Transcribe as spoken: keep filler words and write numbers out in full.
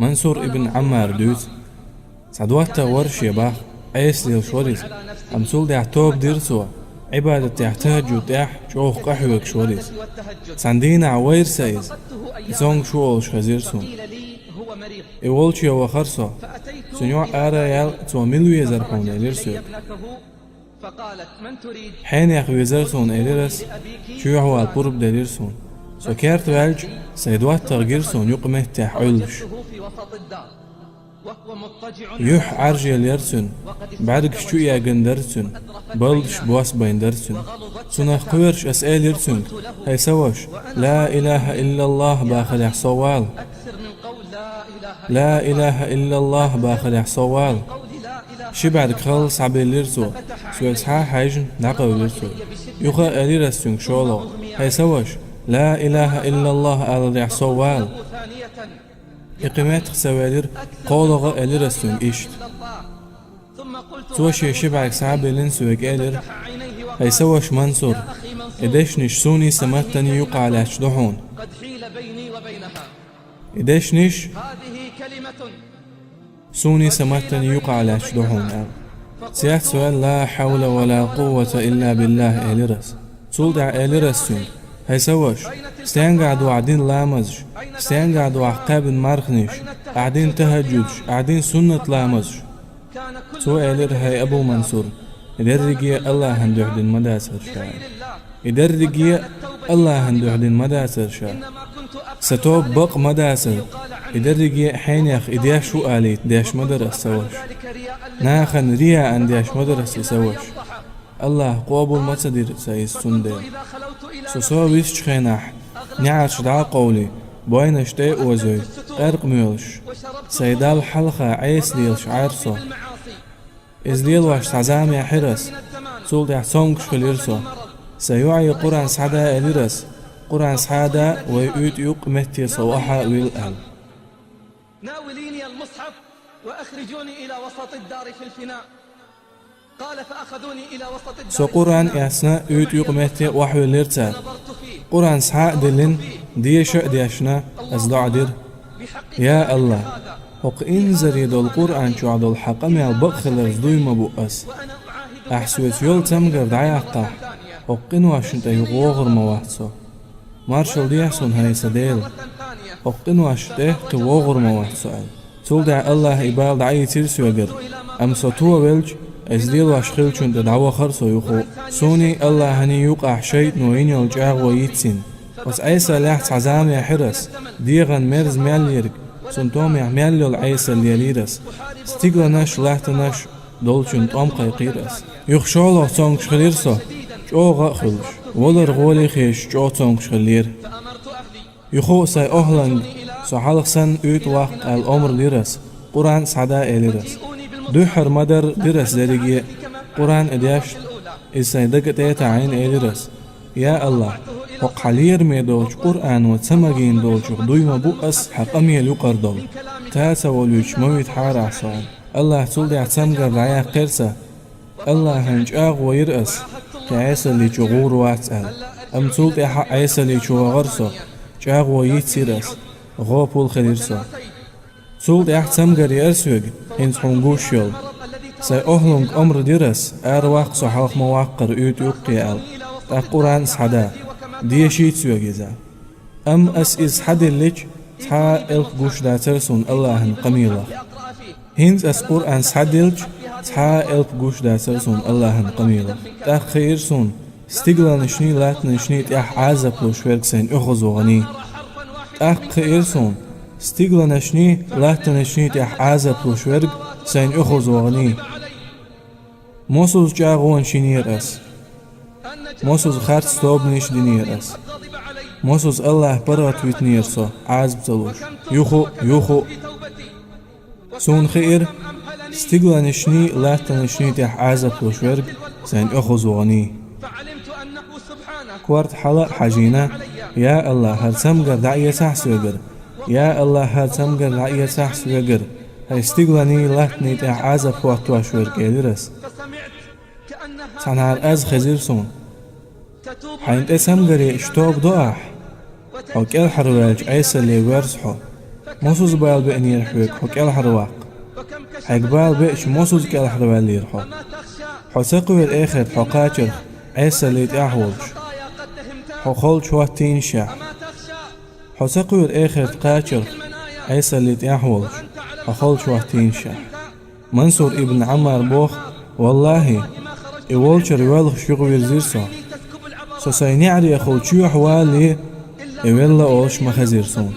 Мансур ибн Ӏаммара дуьйцу: цхьа доттагӀа вара шен бах, Ӏеса лелаш вара иза, амма цул тӀаьхьа тоба дира цо, Ӏибадатехь, тахӀаджуд тӀехь чӀогӀа къахьоьгуш вара иза. Цхьана дийнахь вайра сан иза, и цомгуш ву олуш хезира суна. И волче вахара со. Цуьнан юкъа ара яьлла, цо: «Мила везара хьуна?» — элира соьга. «Хьенех везара суна», — элира ас. Чоьхьа вала пурба делира суна. Со керта ваьлча, сайн доттагӀа гира суна юкъаметтехь Ӏуьллуш. Юьхь Ӏаьржелла яра цуьнан, бӀаьргаш чу эгна дара цуьнан, балдаш бос байна дара цуьнан. Цунах кхоьруш ас элира цуьнга: «ХӀай сан ваша, ла илахӀа иллаллахӀ бахарехь сов вала. Ла илахӀа иллаллахӀ бахарехь сов вала». Ши бӀаьрг халла схьабиллира цо, соьга схьа а хьаьжна, дӀакъевлира цо. Юха а элира ас цуьнга шолгӀа: «ХӀай сан ваша, ла илахӀа иллаллахӀ аларехь сов вала». И кхин меттах ца велира, кхоалгӀа а элира ас цуьнга иштта. Цо шен ши бӀаьрг схьа а биллина, соьга элира: «ХӀай сан ваша Мансур, и дешнаш суна а, сан маттана а юкъахь лаьтташ ду хьуна. И дешнаш суна а, сан маттана а юкъахь лаьтташ ду хьуна», — аьлла. Цецваьлла: «Ла хьавла ва ла къуввата илла биллахӀ», — элира ас. Цул тӀаьхьа элира ас цуьнга: «ХӀай сан ваша, стенгахь ду ахь дина ламазаш, стенгахь ду ахь кхаьбна марханаш, ахь дина тахӀаджудаш, ахь дина суннат ламазаш?» Цо элира: «ХӀай Абу Мансур, и дерриге а АллахӀан дуьхьа дина ма дацара ша. И дерриге а АллахӀан дуьхьа дина ма дацара ша. Сан тоба бакъ ма дацара, и дерриге а хьенех и деш ву алийта деш ма дара ас, сан ваша. Нахана рияъан деш ма дара ас и, сан ваша. АллахӀа къобал ма ца дира сан иза цундела. Со сов висчу хенахь, неӀарш дӀа а къовлий, бойнаш тӀе а озуьй, къаьркъамоьлуш, сайн Далла хьалха Ӏеса лелаш Ӏара со. Иза лелош цхьа зама яьхьира ас, цул тӀаьхьа цомгуш хилира со. Сайн йоӀе Къуръан схьада элира ас, Къуръан схьада, вай уьйтӀа юккъе метте со охьа а вилла», — аьлла. ناوليني المصحف وأخرجوني إلى وسط الدار في الفناء. قال فأخذوني إلى وسط الدار. Со Къуръан эцна, уьйтӀа юккъе метте охьавиллира цара. Къуръан схьа а диллина, деша а дешна, ас доӀа дира: «Я АллахӀ, хӀокху инзаре долу Къуръан чохь долу хьан къамел бакъ хиларца дуй ма бу ас. Ахь соьца йолу цамгар дӀаяккхахь, хӀокху къиношна тӀе юха вогӀур ма вац со. Маршалла дехьа суна, хӀай сан Дела, хӀокху къиношна тӀе кхин вогӀур ма вац со», — аьлла. Цул тӀаьхьа АллахӀа и бала дӀаийцира соьгара, амма со товелча, иза лелош хиллачунна тӀе дӀавахара со юха. Суний, АллахӀаний юкъахь шайтӀано йина йолу чӀагӀо йицйина. Оцу Ӏесаллехь цхьа зама яьхьира ас, дегӀан мерза мел ерг, цунна томехь мел йолу Ӏесалла лелийра ас. Стигланаш, латтанаш долчунна тӀом кхайкхийра ас. Юха шолгӀа цомгуш хилира со, чӀогӀа а хуьлуш. Валар гӀоле хезаш чӀогӀа цомгуш хиллера. Юха а сайн охӀланга со хьалха санна уьйтӀа ваккха аьлла омра дира ас, Къуръан схьада элира ас. Дуьххьара ма-дарра дира ас дерриге а, Къуръан а дешна, иза сайн дага тӀе а таӀийна, элира ас: «Я АллахӀ, хӀокху хьан лераме долчу Къуръано ца магийна долчух дуй ма бу ас хьан къамел юкъара долу. Та ца волуьйтуш ма витахьара ахь со». АллахӀа цул тӀаьхьа цамгар дӀаяьккхира сан. АллахӀан чӀагӀо йира ас, кхин Ӏесалличо гӀур вац аьлла. Амма цул тӀаьхьа Ӏесалличо вахара со, чӀагӀо йицйира ас, гӀопал хилира со. Цул тӀаьхьа цамгар еара соьга, хӀинца хьуна гуш йолу. Сайн охӀлунга омра дира ас, ара ваккха со хьалха ма-ваккхара уьйтӀа юккъе аьлла, тӀаккха Къуръан схьада, дешийта соьга иза. Амма ас иза схьадиллича, цхьа а элп гуш дацара суна АллахӀан къамелах. ХӀинца ас Къуръан схьадиллича, цхьа а элп гуш дацара суна АллахӀан къамелах. ТӀаккха хиира суна стигланашний, латтанашний тӀехь Ӏазап луш верг сайн оьгӀазваханий. ТӀаккха хиира суна стигланашний, латтанашний тӀехь Ӏазап луш верг сайн оьгӀазваханий. Мосазза чӀагӀонаш йинера ас. Мосазза харц тобанаш динера ас. Мосазза АллахӀа паргӀат витинера со, Ӏазап ца луш. Юха а, юха а. Суна хиира стигланашний, латтанашний тӀехь Ӏазап луш верг сайн оьгӀазваханий. Корта хьала а хьажийна: «Я АллахӀ, хӀара цамгар дӀаэцахьа соьгара! Я АллахӀ, хӀара цамгар дӀаэцахьа соьгара! ХӀай стигланий, латтаний тӀехь Ӏазап хӀоттош верг», — элира ас. Цхьанхьара аз хезира суна: «Хьайна тӀе цамгар еъча тоба до ахь? Хьо кӀелхьарваьлча Ӏесалле воьрзу хьо». Мосаза бала беанера хьога хьо кӀелхьарваккха? Хьайга бала беача, мосаза кӀелхьарваьллера хьо? Хьо ца кхоьру эхарта хьо кхачарх Ӏесаллий тӀехь волуш, хьо халчу хӀоттийначехь? Хьо ца кхоьру эхарта кхачарх Ӏесаллий тӀехь волуш, хьо халчу хӀоттийначехь? Мансур ибн Ӏаммара боху: «Валлахьи, и волчара воьлхуш юхавирзира со. Со сайн неӀарехула чоьхьа валале, и велла олуш ма хезира суна».